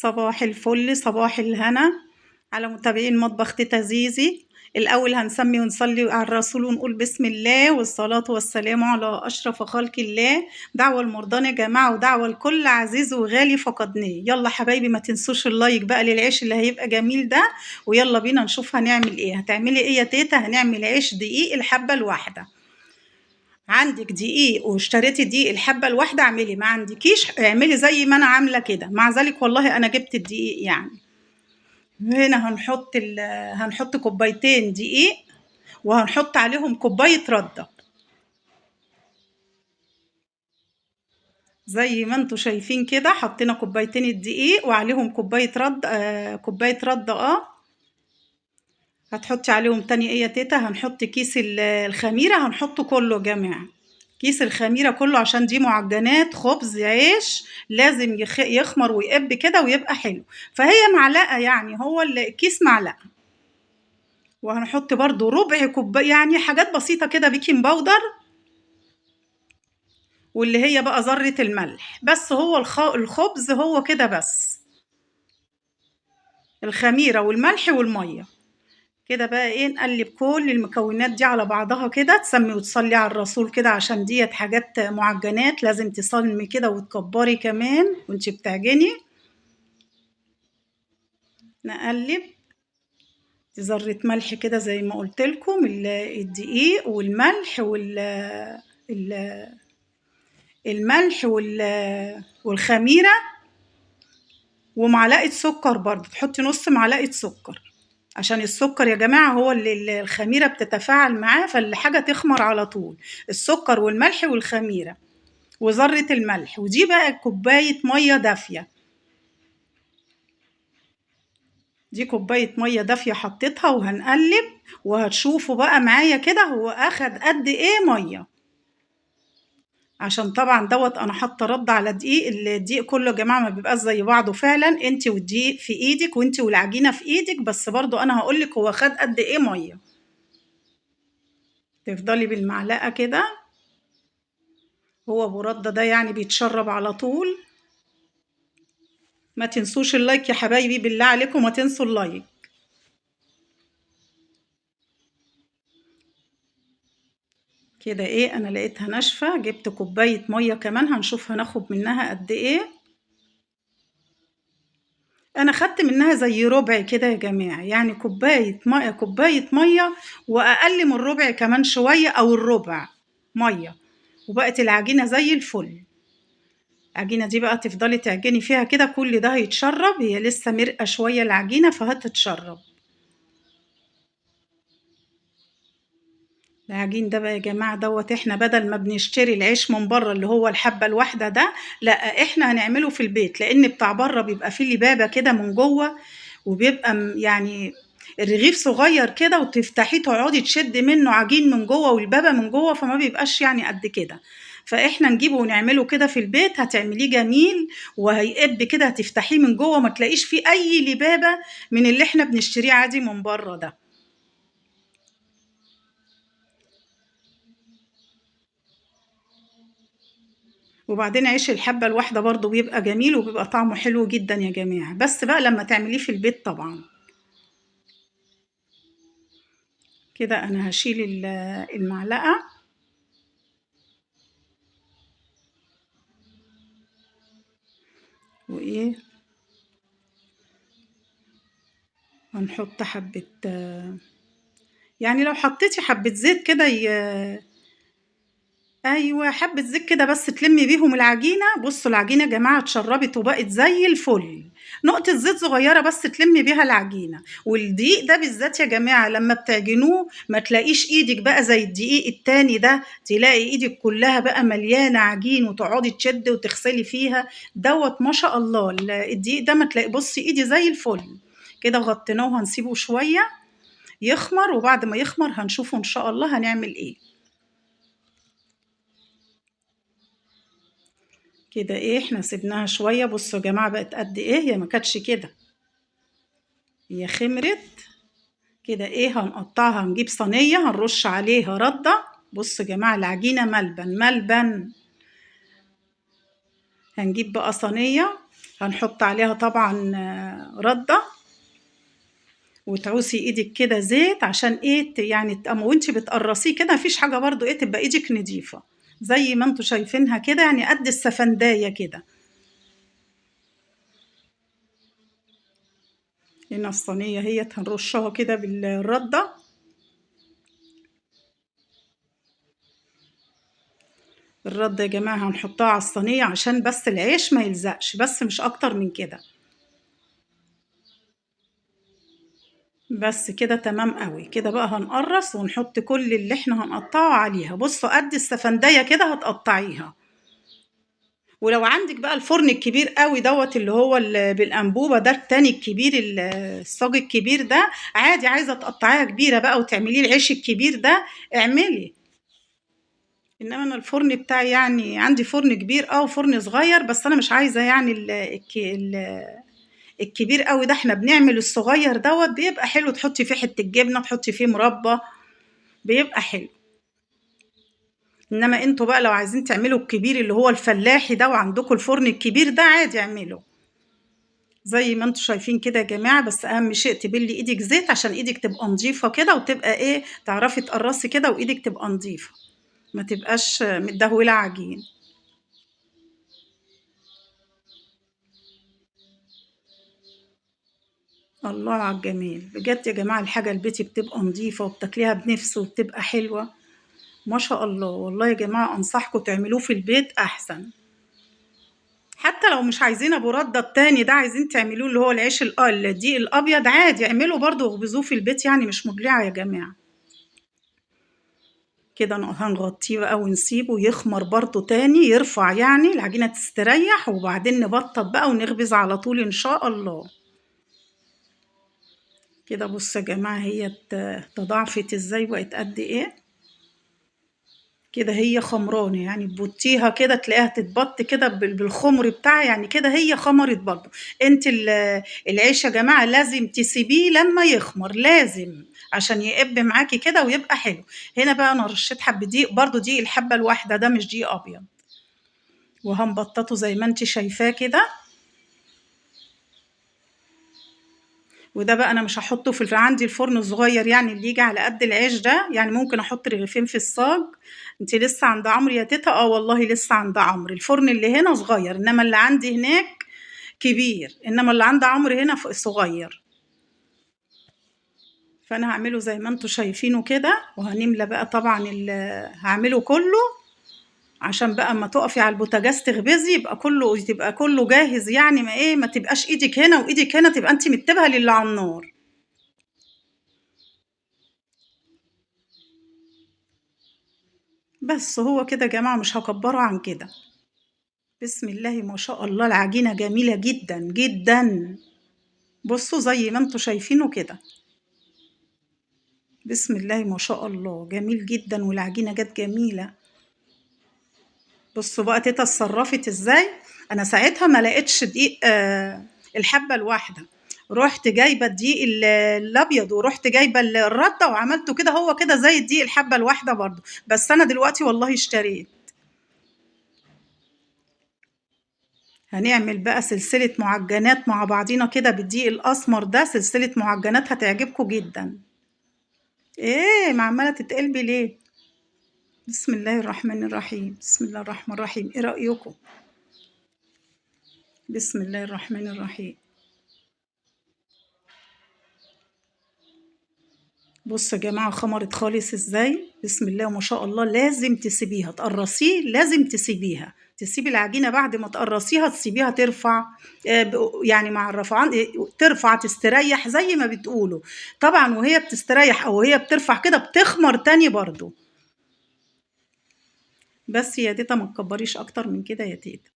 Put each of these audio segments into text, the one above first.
صباح الفل، صباح الهنا على متابعين مطبخ تيتا زيزي. الأول هنسمي ونصلي على الرسول ونقول بسم الله والصلاة والسلام على أشرف خلق الله. دعوة المرضان يا جماعة، ودعوة لكل عزيز وغالي فقدناه. يلا حبايبي ما تنسوش ال like بقى للعيش اللي هيبقى جميل ده، ويلا بينا نشوف هنعمل ايه. هتعملي ايه يا تيتا؟ هنعمل عيش دقيق الحبة الواحدة. عندك دقيق واشتريتي دقيق الحبة الواحدة اعملي، ما عندكيش اعملي زي ما انا عاملة كده. مع ذلك والله انا جبت الدقيق. يعني هنا هنحط كوبايتين دقيق، وهنحط عليهم كوباية ردة زي ما انتوا شايفين كده. حطينا كوبايتين الدقيق وعليهم كوباية رد، كوباية ردة. هتحطي عليهم تاني ايه يا تيتا؟ هنحط كيس الخميرة، هنحطه كله يا جماعة، كيس الخميرة كله، عشان دي معجنات خبز عيش لازم يخمر ويقب كده ويبقى حلو. فهي معلقة، يعني هو الكيس معلقة. وهنحط برضو ربع كوباية، يعني حاجات بسيطة كده، baking powder، واللي هي بقى ذرة الملح بس. هو الخبز هو كده بس، الخميرة والملح والمية كده بقى. ايه، نقلب كل المكونات دي على بعضها كده. تسمي وتصلي على الرسول كده، عشان ديت حاجات معجنات لازم تصلي كده وتكبري كمان وانتي بتعجني. نقلب ذرة ملح كده زي ما قلت لكم، الدقيق والملح الملح والخميرة، ومعلقة سكر برضه، تحطي نص معلقة سكر، عشان السكر يا جماعة هو اللي الخميرة بتتفاعل معاه، فالحاجة تخمر على طول. السكر والملح والخميرة وذرة الملح. ودي بقى كوباية مية دافية، دي كوباية مية دافية حطيتها. وهنقلب وهتشوفوا بقى معايا كده هو أخد قد إيه مية، عشان طبعا دوت أنا حاطة رد على دقيق. الدقيق كله يا جماعة ما بيبقاش زي بعضه فعلا، انتي والدقيق في ايدك وانتي والعجينة في ايدك، بس برضو أنا هقولك هو خد قد إيه مية. تفضلي بالمعلقة كده، هو ابو ردة ده يعني بيتشرب على طول. ما تنسوش ال like يا حبايبي، بالله عليكم ما تنسوا ال like. كده ايه، انا لقيتها ناشفة، جبت كوباية مية كمان، هنشوف هناخد منها قد ايه. انا خدت منها زي ربع كده يا جماعة، يعني كوباية مية، كوباية مية واقل من ربع كمان شوية، او الربع مية، وبقت العجينة زي الفل. العجينة دي بقى تفضلي تعجني فيها كده، كل ده هيتشرب، هي لسه مرقة شوية العجينة فهتتشرب. العجين ده بقى يا جماعة دوت احنا بدل ما بنشتري العيش من بره اللي هو الحبة الواحدة ده، لا احنا هنعمله في البيت، لان بتاع بره بيبقى فيه لبابة كده من جوه، وبيبقى يعني الرغيف صغير كده، وتفتحيه تقعدي تشد منه عجين من جوه والبابة من جوه، فما بيبقاش يعني قد كده. فاحنا نجيبه ونعمله كده في البيت، هتعمليه جميل وهيقب كده، هتفتحيه من جوه ما تلاقيش فيه اي لبابة من اللي احنا بنشتريه عادي من بره ده. وبعدين عيش الحبة الواحدة برضو بيبقى جميل وبيبقى طعمه حلو جدا يا جماعة، بس بقى لما تعمليه في البيت طبعا. كده انا هشيل المعلقة. وايه، هنحط حبة، يعني لو حطيتي حبة زيت كده ايوه حبة زيت كده بس تلمي بيهم العجينة. بصوا العجينة يا جماعة اتشربت وبقت زي الفل، نقطة زيت صغيرة بس تلمي بيها العجينة. والدقيق ده بالذات يا جماعة لما بتعجنوه ما تلاقيش ايدك بقى زي الدقيق التاني ده، تلاقي ايدك كلها بقى مليانة عجين وتقعدي تشد وتغسلي فيها. دوت ما شاء الله الدقيق ده ما تلاقي، بصي ايدي زي الفل كده. غطيناه وهنسيبه شوية يخمر، وبعد ما يخمر هنشوفه ان شاء الله هنعمل ايه. كده ايه، احنا سيبناها شوية. بصوا يا جماعة بقت قد ايه، هي ما كانتش كده، هي خمرت كده. ايه، هنقطعها، هنجيب صينية هنرش عليها ردة. بصوا يا جماعة العجينة ملبن ملبن. هنجيب بقى صينية هنحط عليها طبعا رده، وتعوسي ايدك كده زيت عشان ايه يعني اما وانت بتقرصيه كده مفيش حاجة برضو ايه، تبقى ايدك نضيفه زي ما انتوا شايفينها كده، يعني قد السفندايه كده. هنا الصينية هي هنرشها كده بالردة. الردة يا جماعة هنحطها على الصينية عشان بس العيش ما يلزقش، بس مش اكتر من كده. بس كده تمام قوي كده. بقى هنقرص ونحط كل اللي احنا هنقطعه عليها. بصوا قد السفندية كده هتقطعيها. ولو عندك بقى الفرن الكبير قوي دوت اللي هو بالانبوبه ده التاني الكبير الصاج الكبير ده، عادي عايزه تقطعيها كبيرة بقى وتعمليه العيش الكبير ده اعملي. انما انا الفرن بتاعي يعني عندي فرن كبير وفرن صغير، بس انا مش عايزه يعني الكبير قوي ده، احنا بنعمل الصغير دوت بيبقى حلو، تحطي فيه حتة جبنه، تحطي فيه مربى، بيبقى حلو. انما انتوا بقى لو عايزين تعملوا الكبير اللي هو الفلاحي ده وعندكم الفرن الكبير ده عادي اعملوا زي ما انتوا شايفين كده يا جماعة. بس اهم شيء تبلي ايدك زيت عشان ايدك تبقى نظيفة كده، وتبقى ايه تعرفي تقرصي كده وايدك تبقى نظيفة، ما تبقاش متدهوله عجين. الله على الجميل بجد يا جماعة، الحاجة البيتي بتبقى نظيفة وبتاكليها بنفس وبتبقى حلوة ما شاء الله. والله يا جماعة انصحكم تعملوه في البيت احسن، حتى لو مش عايزين ابو رده التاني ده، عايزين تعملوه اللي هو العيش الدقيق الابيض عادي اعملوا برضو واخبزوه في البيت، يعني مش مبلعه يا جماعة. كده هنغطيه بقى ونسيبه يخمر برضو تاني، يرفع يعني العجينة تستريح، وبعدين نبطط بقى ونخبز على طول ان شاء الله. كده بصوا يا جماعة هي تضاعفت ازاي وبقت قد ايه كده، هي خمرانه يعني تبطيها كده تلاقيها تتبط كده بالخمر بتاعها، يعني كده هي خمرت برضو. انت العيش يا جماعة لازم تسيبيه لما يخمر، لازم عشان يقب معاكي كده ويبقى حلو. هنا بقى انا رشيت حبه دقيق برضو، دقيق الحبة الواحدة ده مش دقيق ابيض، وهنبططه زي ما انت شايفاه كده. وده بقى انا مش هحطه في عندي الفرن الصغير يعني اللي يجي على قد العيش ده، يعني ممكن احط رغيفين في الصاج. انت لسه عند عمرو يا تيتا؟ والله لسه عند عمرو. الفرن اللي هنا صغير، انما اللي عندي هناك كبير، انما اللي عند عمرو هنا صغير. فانا هعمله زي ما انتوا شايفينه كده، وهنملى بقى طبعا هعمله كله عشان بقى اما تقفي على البوتاجاز تخبزي يبقى كله، تبقى كله جاهز، يعني ما ايه، ما تبقاش ايدك هنا وايدك هنا، تبقى انت متبهه للي على النار. بس هو كده يا جماعة، مش هكبره عن كده. بسم الله ما شاء الله، العجينة جميلة جدا جدا. بصوا زي ما انتوا شايفينه كده، بسم الله ما شاء الله، جميل جدا، والعجينه جت جميلة. بصوا بقى تيتا اتصرفت ازاي. انا ساعتها ما لقيتش دقيق، الحبة الواحدة، رحت جايبه الدقيق الابيض، ورحت جايبه الردة وعملته كده، هو كده زي الدقيق الحبة الواحدة برضو، بس انا دلوقتي والله اشتريت. هنعمل بقى سلسلة معجنات مع بعضينا كده بالدقيق الاسمر ده، سلسلة معجنات هتعجبكم جدا. ايه ما عماله تتقلبي ليه؟ بسم الله الرحمن الرحيم، بسم الله الرحمن الرحيم. ايه رايكم؟ بسم الله الرحمن الرحيم. بصوا يا جماعة خمرت خالص ازاي، بسم الله ما شاء الله. لازم تسيبيها تقرصيه، لازم تسيبيها، تسيبي العجينة بعد ما تقرصيها تسيبيها ترفع، يعني مع الرفعان، ترفع تستريح زي ما بتقولوا طبعا. وهي بتستريح او هي بترفع كده بتخمر تاني برضو. بس يا تيتا ما تكبريش اكتر من كده يا تيتا.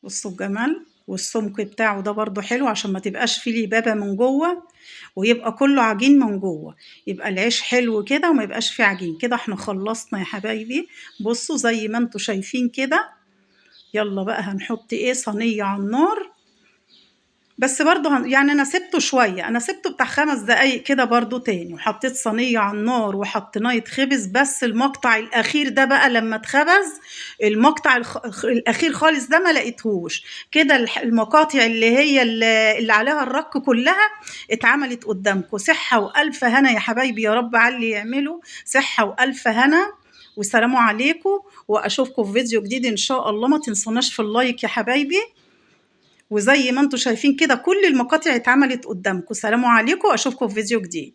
بصوا الجمال والسمك بتاعه ده برضو حلو عشان ما تبقاش فيه لبابه من جوه، ويبقى كله عجين من جوه، يبقى العيش حلو كده وما يبقاش فيه عجين كده. احنا خلصنا يا حبايبي، بصوا زي ما انتوا شايفين كده. يلا بقى هنحط ايه، صينية على النار. بس برضو يعني انا سبته شوية، انا سبته بتاع 5 دقايق كده برضو تاني، وحطيت صينية على النار وحطيناه يتخبز. بس المقطع الاخير ده بقى لما اتخبز، المقطع الاخير خالص ده ما لقيتهوش كده. المقاطع اللي هي اللي عليها الرق كلها اتعملت قدامكم. صحة والف هنا يا حبايبي، يا رب على اللي يعمله صحة والف هنا، وسلام عليكم، واشوفكم في فيديو جديد ان شاء الله. ما تنسوناش في اللايك يا حبايبي، وزي ما انتم شايفين كده كل المقاطع اتعملت قدامكم. سلام عليكم، واشوفكم في فيديو جديد.